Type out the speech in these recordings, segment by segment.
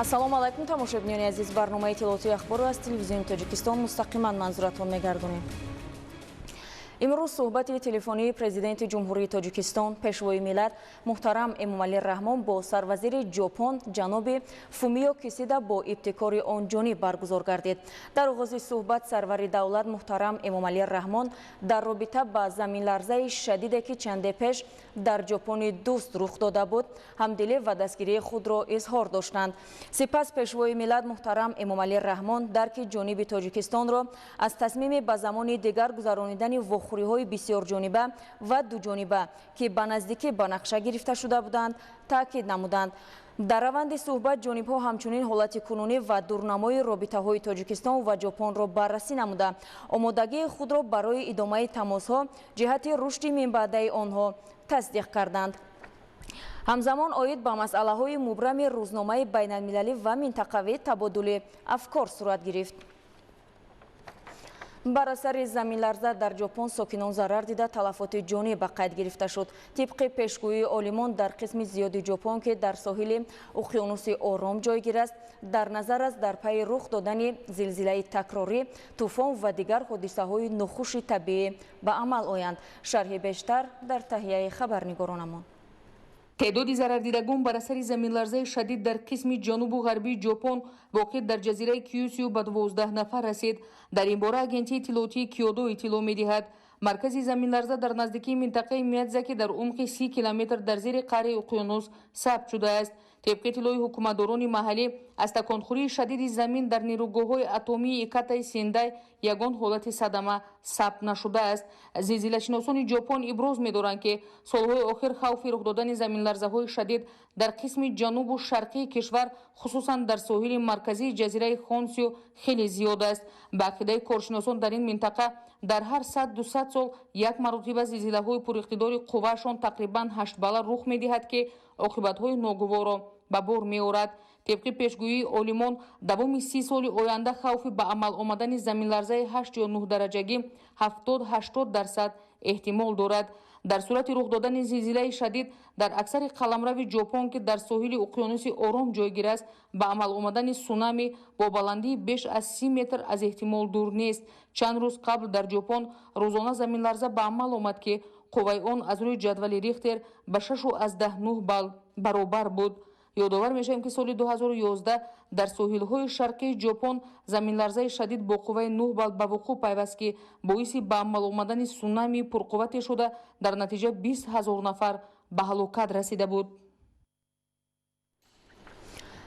Ассалому алайкум, тамошобинони азиз. Барномаи иттилоотии ахборро аз Телевизиони Тоҷикистон мустақиман манзуратон мегардонем. Имрӯз суҳбати телефонии Президенти Ҷумҳурии Тоҷикистон, Пешвои миллат муҳтарам Эмомалӣ Раҳмон бо сарвазири Ҷопон ҷаноби Фумио Кисида бо ибтикори он ҷониб баргузор гардид. Дар оғози суҳбат сарвари давлат муҳтарам Эмомалӣ Раҳмон дар робита ба заминларзаи шадиде, ки чанде пеш дар Ҷопони дӯст рух дода буд, ҳамдилӣ ва дастгирии худро изҳор доштанд. Сипас Пешвои миллат муҳтарам Эмомалӣ Раҳмон дарки ҷониби Тоҷикистонро аз тасмими ба замони дигар гузаронидани вохӯриҳои бисёрҷониба ва дуҷониба, ки ба наздикӣ ба нақша гирифта шуда буданд, таъкид намуданд. Дар раванди суҳбат ҷонибҳо ҳамчунин ҳолати кунунӣ ва дурнамои робитаҳои Тоҷикистон ва Ҷопонро баррасӣ намуда, омодагии худро барои идомаи тамосҳо ҷиҳати рушди минбаъдаи онҳо тасдиқ карданд. Ҳамзамон оид ба масъалаҳои мубрами рӯзномаи байналмилалӣ ва минтақавӣ табодули афкор сурат гирифт. Бар асари заминларза дар Ҷопон сокинон зарар дида, талафоти ҷонӣ ба қайд гирифта шуд. Тибқи пешгӯии олимон, дар қисми зиёди Ҷопон, ки дар соҳили Уқёнуси Ором ҷойгир аст, дар назар аст дар пайи рух додани зилзилаи такрорӣ, тӯфон ва дигар ҳодисаҳои нохуши табиӣ ба амал оянд. Шарҳи бештар дар таҳияи хабарнигоронамон. Теъдоди зарардидагон бар асари заминларзаи шадид дар қисми ҷанубу ғарбии Ҷопон, воқеъ дар ҷазираи Кюсю, ба 12 нафар расид. Дар ин бора агентии иттилоотии Киёдо иттилоъ медиҳад. Маркази заминларза дар наздикии минтақаи Миядзаки дар умқи 30 километр дар зери қаъри уқёнус сабт шудааст. Тибқи иттилои ҳукуматдорони маҳаллӣ, аз таконхӯрии шадиди замин дар нерӯгоҳҳои атомии Икатаи Сендай ягон ҳолати садама сабт нашудааст. Зилзилашиносони Ҷопон иброз медоранд, ки солҳои охир хавфи рух додани заминларзаҳои шадид дар қисми ҷанубу шарқии кишвар, хусусан дар соҳили марказии ҷазираи Хонсю, хеле зиёд аст. Ба ақидаи коршиносон, дар ин минтақа дар ҳар 100-200 сол як маротиба зилзилаҳои пуриқтидори қувваашон тақрибан 8 балла рух медиҳад, ки оқибатҳои ногуворро ба бор меорад. Тибқи пешгӯии олимон, давоми 30 соли оянда хавфи ба амал омадани заминларзаи 8 ё 9 дараҷагӣ 70-80% эҳтимол дорад. Дар сурати рух додани зилзилаи шадид дар аксари қаламрави Ҷопон, ки дар соҳили Уқёнуси Ором ҷойгир аст, ба амал омадани сунами бо баландии беш аз 30 метр аз эҳтимол дур нест. Чанд рӯз қабл дар Ҷопон рӯзона заминларза ба амал омад, ки қувваи он аз рӯи ҷадвали Рихтер ба 6,9 балл баробар буд. Ёдовар мешавем, ки соли 2011 дар соҳилҳои шарқии Ҷопон заминларзаи шадид бо қувваи 9 балл ба вуқӯъ пайваст, ки боиси ба амал омадани сунамии пурқуввате шуда, дар натиҷа 20 000 нафар ба ҳалокат расида буд.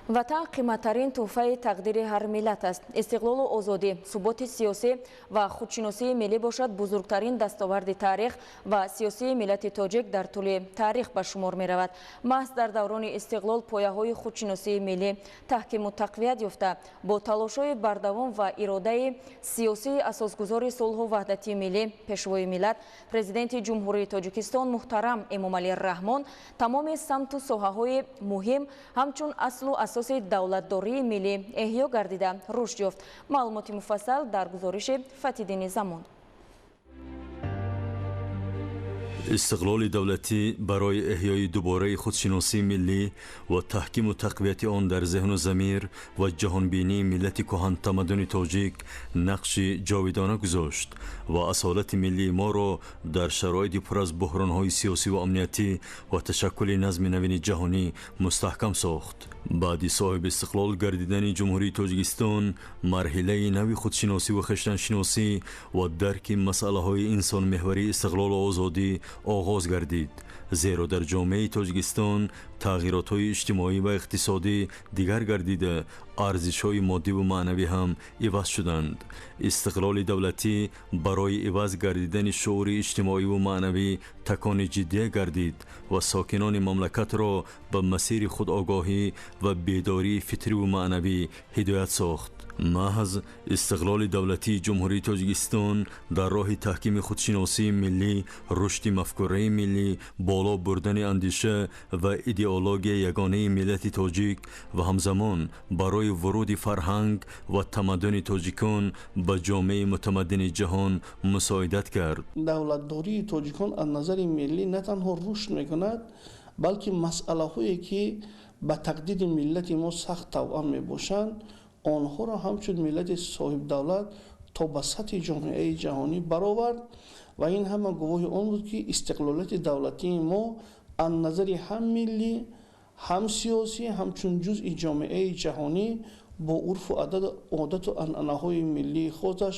Ватан қиматтарин тӯҳфаи тақдири ҳар миллат аст. Истиқлолу озодӣ, суботи сиёсӣ ва худшиносии миллӣ бошад, бузургтарин дастоварди таърих ва сиёсии миллати тоҷик дар тӯли таърих ба шумор меравад. Маҳз дар даврони истиқлол пояҳои худшиносии миллӣ таҳкиму тақвият ёфта, бо талошҳои бардавом ва иродаи сиёсии асосгузори сулҳу ваҳдати миллӣ, Пешвои миллат, Президенти Ҷумҳурии Тоҷикистон муҳтарам Эмомалӣ Раҳмон тамоми самту соҳаҳои муҳим ҳамчун аслу асоси давлатдории миллӣ эҳё гардида, рушд ёфт. Маълумоти муфассал дар гузориши Фатиддини Замон. Истиқлоли давлатӣ барои эҳёи дубораи худшиносии миллӣ ва таҳкиму тақвияти он дар зеҳну замир ва ҷаҳонбинии миллати кӯҳантамаддуни тоҷик нақши ҷовидона гузошт ва асолати миллии моро дар шароити пур аз буҳронҳои сиёсӣ ва амниятӣ ва ташаккули назми навини ҷаҳонӣ мустаҳкам сохт. Баъди соҳиби истиқлол гардидани Ҷумҳурии Тоҷикистон, марҳилаи нави худшиносӣ ва хештаншиносӣ ва дарки масъалаҳои инсонмеҳварии истиқлолу озодӣ оғоз гардид, зеро дар ҷомеаи Тоҷикистон тағйиротҳои иҷтимоӣ ва иқтисодӣ дигар гардида, арзишҳои моддиву маънавӣ ҳам иваз шуданд. Истиқлоли давлатӣ барои иваз гардидани шуури иҷтимоиву маънавӣ такони ҷиддия гардид ва сокинони мамлакатро ба масири худогоҳӣ ва бедории фитриву маънавӣ ҳидоят сохт. Маҳз истиқлоли давлатии Ҷумҳурии Тоҷикистон дар роҳи таҳкими худшиносии миллӣ, рушди мафкураи миллӣ, боло бурдани андеша ва идеологияи ягонаи миллати тоҷик ва ҳамзамон барои вуруди фарҳанг ва тамаддуни тоҷикон ба ҷомеаи мутамаддини ҷаҳон мусоидат кард. Давлатдории тоҷикон аз назари миллӣ на танҳо рушд мекунад, балки масъалаҳое, ки Ба тақдири миллати мо сахт тавъам мебошанд, онҳоро ҳамчун миллати соҳибдавлат то ба сатҳи ҷомеаи ҷаҳонӣ баровард ва ин ҳама гувоҳи он буд, ки истиқлолияти давлатии мо аз назари ҳам миллӣ, ҳам сиёсӣ, ҳамчун ҷузъи ҷомеаи ҷаҳонӣ бо урфу одату анъанаҳои миллии хосаш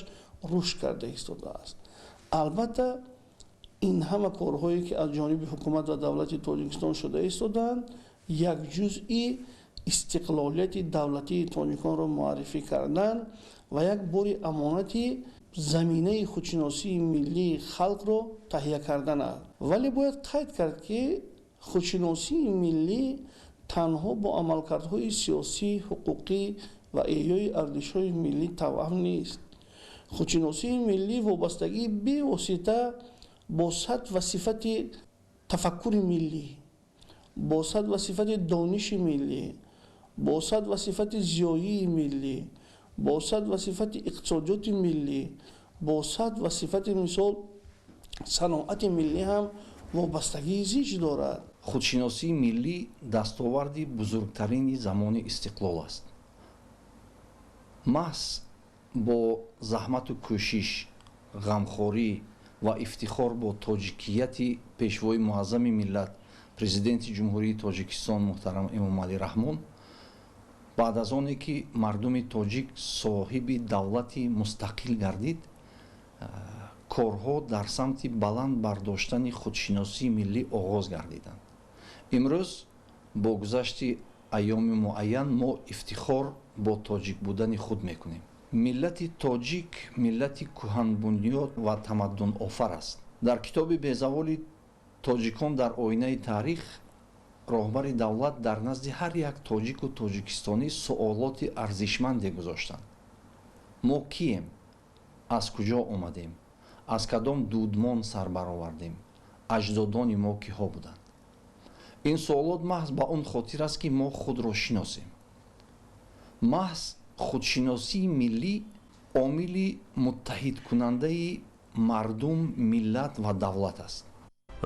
рушд карда истодааст. Албатта, ин ҳама корҳое, ки аз ҷониби ҳукумат ва давлати Тоҷикистон шуда истодаанд, як ҷузъи истиқлолияти давлатии тоҷиконро муаррифӣ кардан ва як бори амонати заминаи худшиносии миллии халқро таҳия кардан аст. Вале бояд қайд кард, ки худшиносии миллӣ танҳо бо амалкардҳои сиёсӣ, ҳуқуқӣ ва эҳёи арзишҳои миллӣ тавъам нест. Худшиносии миллӣ вобастагии бевосита бо сатҳ ва сифати тафаккури миллӣ, бо сатҳ ва сифати дониши миллӣ, бо сатҳ ва сифати зиёии миллӣ, бо сатҳ ва сифати иқтисодиёти миллӣ, бо сатҳ ва сифати, мисол, саноати миллӣ ҳам вобастагии зич дорад. Худшиносии миллӣ дастоварди бузургтарини замони истиқлол аст. Маҳз бо заҳмату кӯшиш, ғамхорӣ ва ифтихор бо тоҷикияти Пешвои муаззами миллат, Президенти Ҷумҳурии Тоҷикистон муҳтарам Эмомалӣ Раҳмон, баъд аз оне ки мардуми тоҷик соҳиби давлати мустақил гардид, корҳо дар самти баланд бардоштани худшиносии миллӣ оғоз гардиданд. Имрӯз бо гузашти айёми муайян мо ифтихор бо тоҷик будани худ мекунем. Миллати тоҷик миллати кӯҳанбунёд ва тамаддунофар аст. Дар китоби безаволи «Тоҷикон дар оинаи таърих» роҳбари давлат дар назди ҳар як тоҷику тоҷикистонӣ суолоти арзишманде гузоштанд: мо кием, аз куҷо омадем, аз кадом дудмон сар баровардем, аҷдодони мо киҳо буданд? Ин суолот маҳз ба он хотир аст, ки мо худро шиносем. Маҳз худшиносии миллӣ омили муттаҳидкунандаи мардум, миллат ва давлат аст.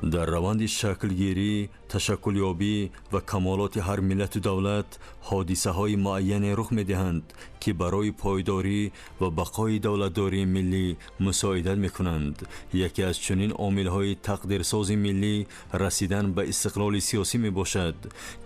Дар раванди шаклгирӣ, ташаккулёбӣ ва камолоти ҳар миллату давлат ҳодисаҳои муайяне рух медиҳанд, ки барои пойдорӣ ва бақои давлатдории миллӣ мусоидат мекунанд. Яке аз чунин омилҳои тақдирсози миллӣ расидан ба истиқлоли сиёсӣ мебошад,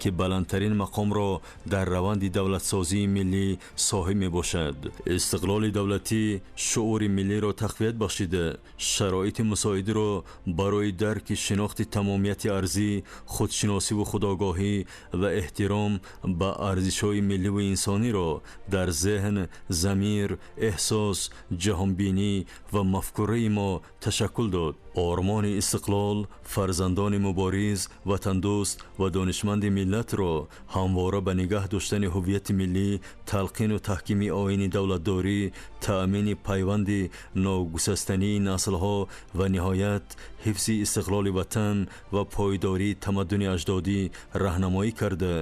ки баландтарин мақомро дар раванди давлатсозии миллӣ соҳиб мебошад. Истиқлоли давлатӣ шуури миллиро тақвият бахшида, шароити мусоидро барои дарки шинохти тамомияти арзӣ, худшиносиву худогоҳӣ ва эҳтиром ба арзишҳои милливу инсониро дар зеҳн, замир, эҳсос, ҷаҳонбинӣ ва мафкураи мо ташаккул дод. Ормони истиқлол фарзандони мубориз, ватандӯст ва донишманди миллатро ҳамвора ба нигаҳ доштани ҳуввияти миллӣ, талқину таҳкими оини давлатдорӣ, таъмини пайванди ногусастании наслҳо ва ниҳоят ҳифзи истиқлоли ватан ва пойдории тамаддуни аҷдодӣ раҳнамоӣ карда,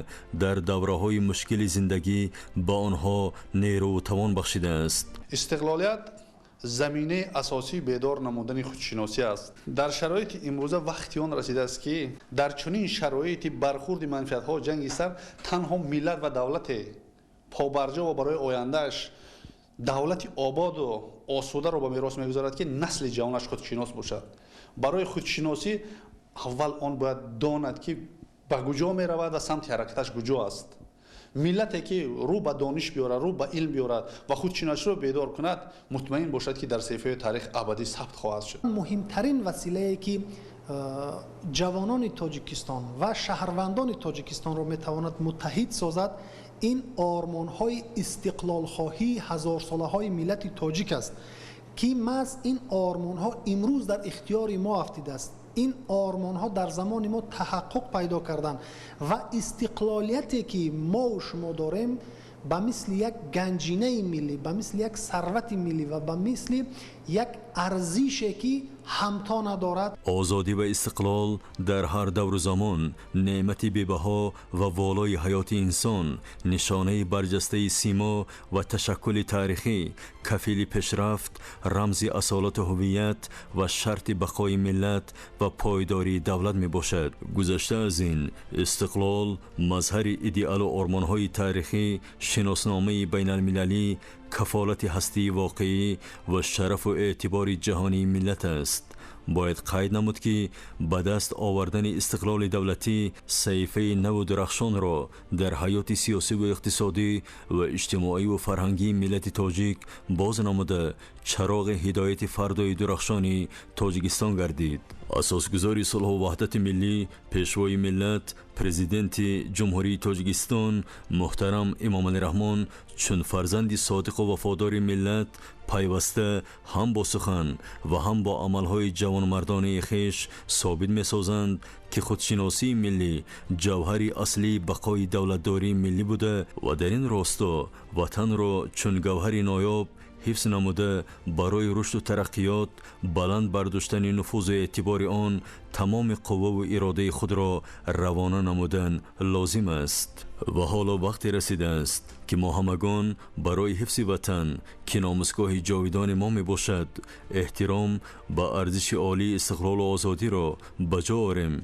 дар давраҳои мушкили зиндагӣ ба онҳо нерӯву тавон бахшидааст. Истиқлолият заминаи асосии бедор намудани худшиносӣ аст. Дар шароити имрӯза вақти он расидааст, ки дар чунин шароити бархурди манфиатҳо, ҷанги сар, танҳо миллат ва давлате побарҷо ва барои ояндааш давлати ободу осударо ба мерос мегузорад, ки насли ҷавонаш худшинос бошад. Барои худшиносӣ аввал он бояд донад, ки ба куҷо меравад ва самти ҳаракаташ куҷо аст. Миллате ки рӯ ба дониш биёрад, рӯ ба илм биёрад ва худшиносиро бедор кунад, мутмаин бошад, ки дар саҳифаи таърих абадӣ сабт хоҳад шуд. Муҳимтарин василае, ки ҷавонони Тоҷикистон ва шаҳрвандони Тоҷикистонро метавонад муттаҳид созад, ин ормонҳои истиқлолхоҳии ҳазорсолаҳои миллати тоҷик аст, ки маҳз ин ормонҳо имрӯз дар ихтиёри мо афтидааст. Ин ормонҳо дар замони мо таҳаққуқ пайдо карданд ва истиқлолияте, ки мову шумо дорем, ба мисли як ганҷинаи миллӣ, ба мисли як сарвати миллӣ ва ба мисли як арзише, ки Ҳамто надорад. Озодӣ ва истиқлол дар ҳар давру замон неъмати бебаҳо ва волои ҳаёти инсон, нишонаи барҷастаи симо ва ташаккули таърихӣ, кафили пешрафт, рамзи асолату ҳувият ва шарти бақои миллат ва пойдории давлат мебошад. Гузашта аз ин, истиқлол мазҳари идеалу ормонҳои таърихӣ, шиносномаи байналмилалӣ, кафолати ҳастии воқеӣ ва шарафу эътибори ҷаҳонии миллат аст. Бояд қайд намуд, ки ба даст овардани истиқлоли давлатӣ саҳифаи наву дурахшонро дар ҳаёти сиёсиву иқтисодӣ ва иҷтимоиву фарҳангии миллати тоҷик боз намуда, чароғи ҳидояти фардои дурахшони Тоҷикистон гардид. Асосгузори сулҳу ваҳдати миллӣ, Пешвои миллат, Президенти Ҷумҳурии Тоҷикистон муҳтарам Эмомалӣ Раҳмон чун фарзанди содиқу вафодори миллат пайваста ҳам бо сухан ва ҳам бо амалҳои ҷавонмардонаи хеш собит месозанд, ки худшиносии миллӣ ҷавҳари аслии бақои давлатдории миллӣ буда ва дар ин росто ватанро чун гавҳари ноёб ҳифз намуда, барои рушду тараққиёт, баланд бардоштани нуфузу эътибори он тамоми қувваву иродаи худро равона намудан лозим аст. Ва ҳоло вақте расидааст, ки мо ҳамагон барои ҳифзи ватан, ки номусгоҳи ҷовидони мо мебошад, эҳтиром ба арзиши олии истиқлолу озодиро ба ҷо орем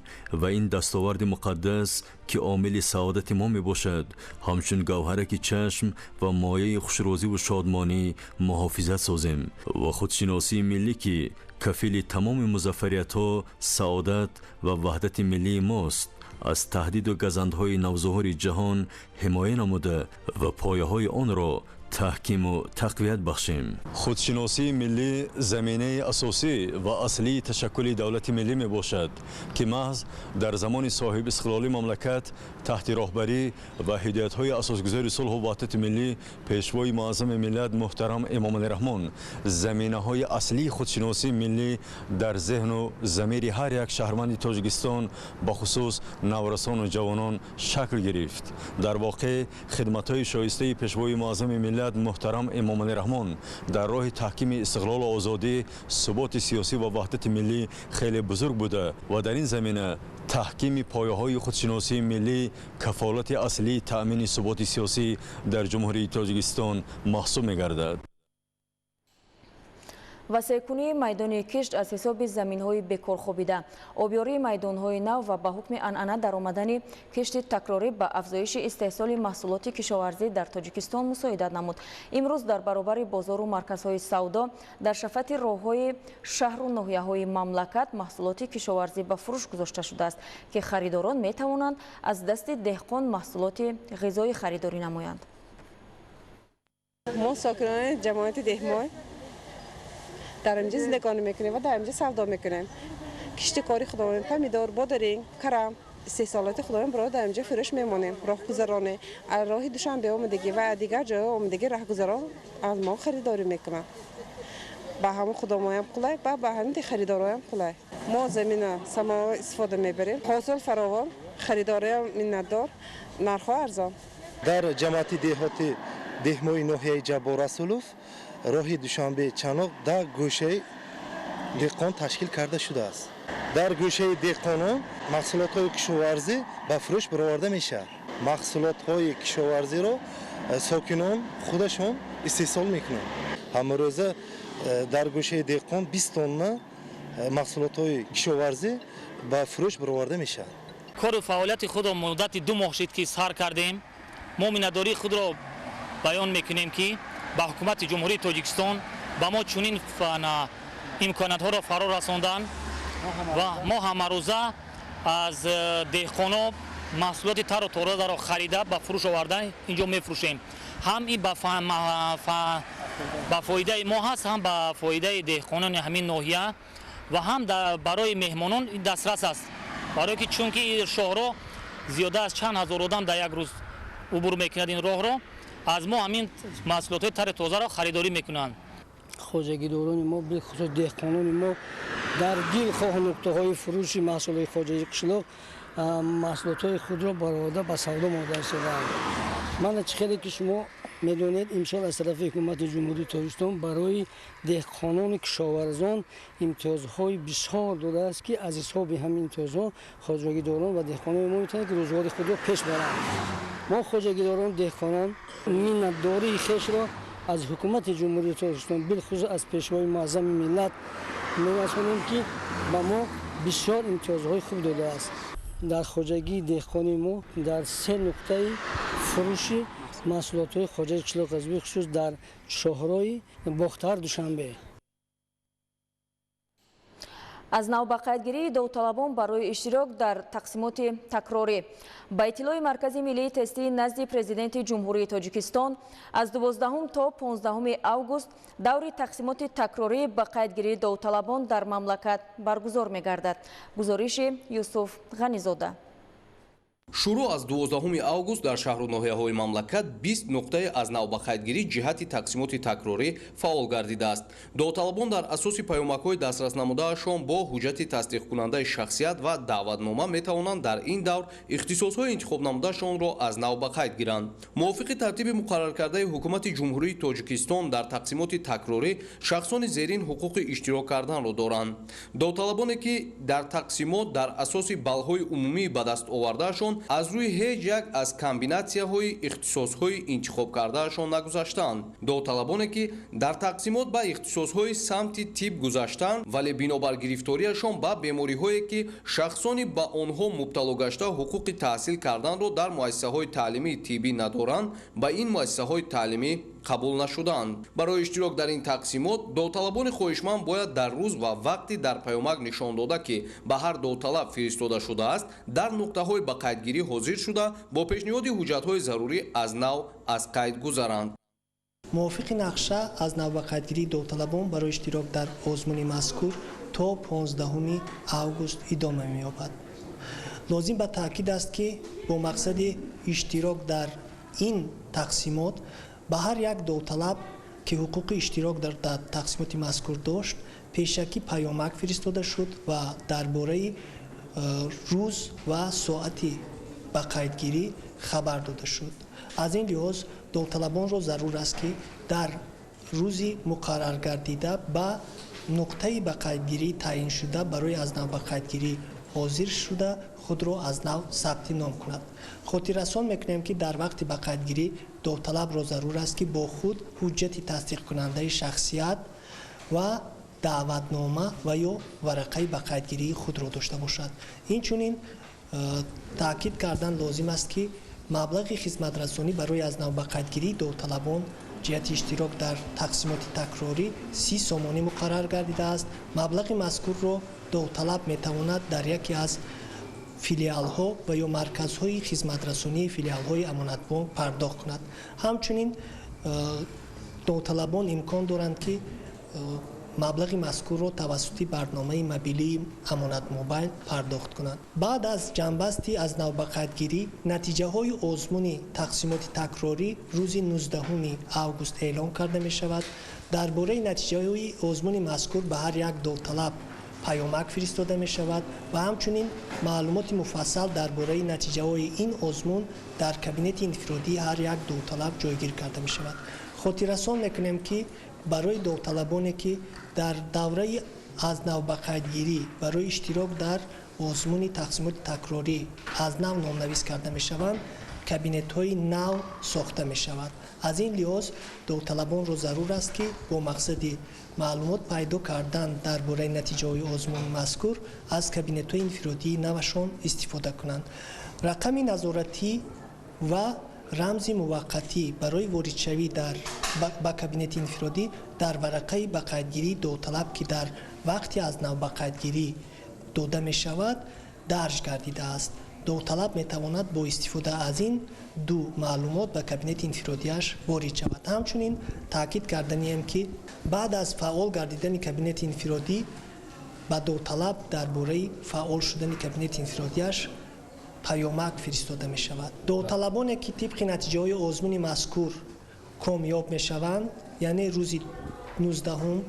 ва ин дастоварди муқаддас, ки омили саодати мо мебошад, ҳамчун гавҳараки чашм ва мояи хушрӯзиву шодмонӣ муҳофизат созем ва худшиносии миллӣ, ки кафили тамоми музаффариятҳо, саодат ва ваҳдати миллии мост, аз таҳдиду газандҳои навзуҳури ҷаҳон ҳимоя намуда ва пояҳои онро таҳкиму тақвият бахшем. Худшиносии миллӣ заминаи асосӣ ва аслии ташаккули давлати миллӣ мебошад, ки маҳз дар замони соҳибистиқлолии мамлакат таҳти роҳбарӣ ва ҳидоятҳои асосгузори сулҳу ваҳдати миллӣ, Пешвои муаззами миллат муҳтарам Эмомалӣ Раҳмон заминаҳои аслии худшиносии миллӣ дар зеҳну замири ҳар як шаҳрванди Тоҷикистон, бахусус наврасону ҷавонон, шакл гирифт. Дар воқеъ, хидматҳои шоистаи Пешвои муаззами миллат муҳтарам Эмомалӣ Раҳмон дар роҳи таҳкими истиқлолу озодӣ, суботи сиёсӣ ва ваҳдати миллӣ хеле бузург буда ва дар ин замина таҳкими пояҳои худшиносии миллӣ кафолати аслии таъмини суботи сиёсӣ дар Ҷумҳурии Тоҷикистон маҳсуб мегардад. Васеъкунии майдони кишт аз ҳисоби заминҳои бекорхобида, обёрии майдонҳои нав ва ба ҳукми анъана даромадани кишти такрорӣ ба афзоиши истеҳсоли маҳсулоти кишоварзӣ дар Тоҷикистон мусоидат намуд. Имрӯз дар баробари бозору марказҳои савдо дар шафати роҳҳои шаҳру ноҳияҳои мамлакат маҳсулоти кишоварзӣ ба фурӯш гузошта шудааст, ки харидорон метавонанд аз дасти деҳқон маҳсулоти ғизоӣ харидорӣ намоянд. Мо сокинони ҷамоати Деҳмой дар инҷа зиндагонӣ мекунем ва дар инҷа савдо мекунем. Кишти кори худованд помидор, бодиринг, карам истеҳсолоти худованд барои дар инҷа фурӯш мемонем. Роҳгузароне аз роҳи Душанбе омадагӣ ва аз дигар ҷойҳо омадагӣ раҳгузарон аз мо харидорӣ мекунанд. Ба ҳамон худомоям қулай ва ба ҳамин харидороям қулай. Мо замина самоа истифода мебарем. Ҳосил фаровон, харидороям миннатдор, нархҳо арзон. Дар ҷамоати деҳоти Деҳмои ноҳияи Ҷаббор Расулов роҳи Душанбе Чаноқ дар гӯшаи деҳқон ташкил карда шудааст. Дар гӯшаи деҳқонон маҳсулотҳои кишоварзӣ ба фурӯш бароварда мешавад. Маҳсулотҳои кишоварзиро сокинон худашон истеҳсол мекунанд. Ҳамарӯза дар гӯшаи деҳқон 20 тонна маҳсулотҳои кишоварзӣ ба фурӯш бароварда мешавад. Кору фаъолияти худро муддати 2 моҳ шид, ки сар кардем. Мо миннатдории худро баён мекунем, ки ба ҳукумати Ҷумҳурии Тоҷикистон ба мо чунин имкониятҳоро фаро расондан ва мо ҳамарӯза аз деҳқоно маҳсулоти тару тозаро харида ба фурӯш оварда инҷо мефурӯшем. Ҳам ин ба фоидаи мо ҳаст, ҳам ба фоидаи деҳқонони ҳамин ноҳия ва ҳам барои меҳмонон дастрас аст, барое ки чунки шоҳро зиёда аз чанд ҳазор одам дар як рӯз убур мекунад ин роҳро, аз мо ҳамин маҳсулотҳои тари тозаро харидорӣ мекунанд. Хоҷагидорони мо, бихусус деҳқонони мо дар дилхоҳ нуқтаҳои фурӯши маҳсулоти хоҷагии қишлоқ маҳсулотҳои худро бароварда ба савдо монда истодаанд. Мана чӣ хеле ки шумо медонед, имсол аз тарафи ҳукумати Ҷумҳурии Тоҷикистон барои деҳқонони кишоварзон имтиёзҳои бисёр додааст, ки аз ҳисоби ҳамин имтиёзҳо хоҷагидорон ва деҳқонони мо метавонанд, ки рӯзгори худро пеш баранд. Мо хоҷагидорон, деҳқонон миннатдории хешро аз ҳукумати Ҷумҳурии Тоҷикистон, билхусус аз Пешвои муаззами миллат мерасонем, ки ба мо бисёр имтиёзҳои хуб додааст. Дар хоҷагии деҳқонии мо дар се нуқтаи фурӯши маҳсулотҳои хоҷагии қишлоқ аст, бихусус дар шоҳрои Бохтар Душанбе. Аз нав ба қайдгирии довталабон барои иштирок дар тақсимоти такрорӣ. Ба иттилои Маркази миллии тестии назди Президенти Ҷумҳурии Тоҷикистон, аз 12 то 15 август даври тақсимоти такрорӣ ба қайдгирии довталабон дар мамлакат баргузор мегардад. Гузориши Юсуф Ғанизода. Шурӯъ аз 12 август дар шаҳру ноҳияҳои мамлакат 20 нуқтаи аз нав ба қайдгирӣ ҷиҳати тақсимоти такрорӣ фаъол гардидааст. Довталабон дар асоси паёмакҳои дастрас намудаашон бо ҳуҷҷати тасдиқкунандаи шахсият ва даъватнома метавонанд дар ин давр ихтисосҳои интихобнамудаашонро аз нав ба қайд гиранд. Мувофиқи тартиби муқарраркардаи Ҳукумати Ҷумҳурии Тоҷикистон дар тақсимоти такрорӣ шахсони зерин ҳуқуқи иштирок карданро доранд. Довталабоне ки дар тақсимот дар асоси баллҳои умумии ба даст овардаашон аз рӯи ҳеҷ як аз комбинатсияҳои ихтисосҳои интихобкардаашон нагузаштаанд. Довталабоне ки дар тақсимот ба ихтисосҳои самти тиб гузаштаанд, вале бинобар гирифториашон ба бемориҳое ки шахсони ба онҳо мубтало гашта ҳуқуқи таҳсил карданро дар муассисаҳои таълимии тиббӣ надоранд, ба ин муассисаҳои таълимӣ қабул нашудаанд. Барои иштирок дар ин тақсимот довталабони хоҳишманд бояд дар рӯз ва вақти дар паёмак нишон дода, ки ба ҳар довталаб фиристода шудааст, дар нуқтаҳои ба қайдгирӣ ҳозир шуда бо пешниҳоди ҳуҷҷатҳои зарурӣ аз нав аз қайд гузаранд. Мувофиқи нақша аз нав ба қайдгирии довталабон барои иштирок дар озмуни мазкур то 15 август идома меёбад. Лозим ба таъкид аст, ки бо мақсади иштирок дар ин тақсимот ба ҳар як довталаб, ки ҳуқуқи иштирок дар тақсимоти мазкур дошт, пешакӣ паёмак фиристода шуд ва дар бораи рӯз ва соати ба қайдгирӣ хабар дода шуд. Аз ин лиҳоз довталабонро зарур аст, ки дар рӯзи муқарраргардида ба нуқтаи ба қайдгирӣ таъиншуда барои аз нав ба қайдгирӣ ҳозир шуда худро аз нав сабти ном кунад. Хотиррасон мекунем, ки дар вақти ба қайдгирӣ довталабро зарур аст, ки бо худ ҳуҷҷати тасдиқкунандаи шахсият ва даъватнома ва ё варақаи ба қайдгирии худро дошта бошад. Инчунин таъкид кардан лозим аст, ки маблағи хизматрасонӣ барои аз нав ба қайдгирии довталабон ҷиҳати иштирок дар тақсимоти такрорӣ 30 сомонӣ муқаррар гардидааст. Маблағи мазкурро довталаб метавонад дар яке аз филиалҳо ва ё марказҳои хизматрасонии филиалҳои Амонатбонк пардохт кунад. Ҳамчунин довталабон имкон доранд, ки маблағи мазкурро тавассути барномаи мобилии Амонат Мобайл пардохт кунанд. Баъд аз ҷамъбасти аз нав ба қайдгирӣ натиҷаҳои озмуни тақсимоти такрорӣ рӯзи 19 август эълон карда мешавад. Дар бораи натиҷаҳои озмуни мазкур ба ҳар як довталаб паёмак фиристода мешавад ва ҳамчунин маълумоти муфассал дар бораи натиҷаҳои ин озмун дар кабинети инфиродии ҳар як довталаб ҷойгир карда мешавад. Хотиррасон мекунем, ки барои довталабоне, ки дар давраи аз нав ба қайдгирӣ барои иштирок дар озмуни тақсимоти такрорӣ аз нав номнавис карда мешаванд, кабинетҳои нав сохта мешавад. Аз ин лиҳоз довталабонро зарур аст, ки бо мақсади маълумот пайдо кардан дар бораи натиҷаҳои озмуни мазкур аз кабинетҳои инфиродии навашон истифода кунанд. Рақами назоратӣ ва рамзи муваққатӣ барои воридшавӣ ба кабинети инфиродӣ дар варақаи ба қайдгирии довталаб, ки дар вақти аз нав ба қайдгирӣ дода мешавад, дарҷ гардидааст. Довталаб метавонад бо истифода аз ин ду маълумот ба кабинети инфиродиаш ворид шавад. Ҳамчунин таъкид карданием, ки баъд аз фаъол гардидани кабинети инфиродӣ ба довталаб дар бораи фаъол шудани кабинети инфиродиаш паёмак фиристода мешавад. Довталабоне, ки тибқи натиҷаҳои озмуни мазкур комёб мешаванд, яъне рӯзи 19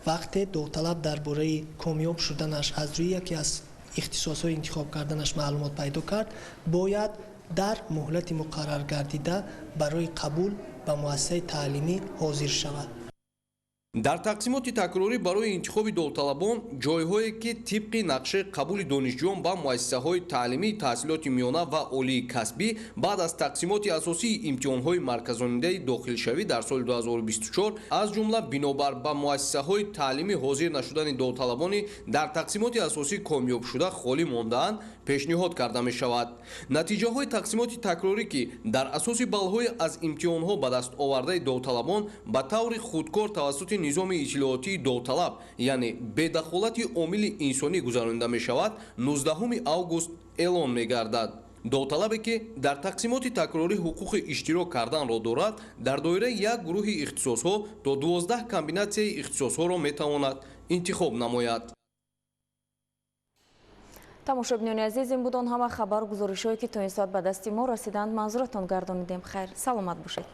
вақте довталаб дар бораи комёб шуданаш аз рӯи яке аз ихтисосҳои интихоб карданаш маълумот пайдо кард, бояд Дар муҳлати муқарраргардида барои қабул ба муассисаи таълимӣ ҳозир шавад. Дар тақсимоти такрорӣ барои интихоби довталабон ҷойҳое, ки тибқи нақшаи қабули донишҷӯён ба муассисаҳои таълимии таҳсилоти миёна ва олии касбӣ баъд аз тақсимоти асосии имтиҳонҳои марказонидаи дохилшавӣ дар соли 2024, аз ҷумла бинобар ба муассисаҳои таълимӣ ҳозир нашудани довталабони дар тақсимоти асосӣ комёбшуда холӣ мондаанд, пешниҳод карда мешавад. Натиҷаҳои тақсимоти такрорӣ, ки дар асоси баллҳои аз имтиҳонҳо ба даст овардаи довталабон ба таври худкор тавассути низоми иттилоотии довталаб, яъне бедахолати омили инсонӣ гузаронида мешавад, 19 август эълон мегардад. Довталабе, ки дар тақсимоти такрорӣ ҳуқуқи иштирок карданро дорад, дар доираи як гурӯҳи ихтисосҳо то 12 комбинатсияи ихтисосҳоро метавонад интихоб намояд. Тамошобинони азиз, ин буд он ҳама хабару гузоришҳое, ки то ин соат ба дасти мо расиданд. Манзуратон гардонидем. Хайр, саломат бошед.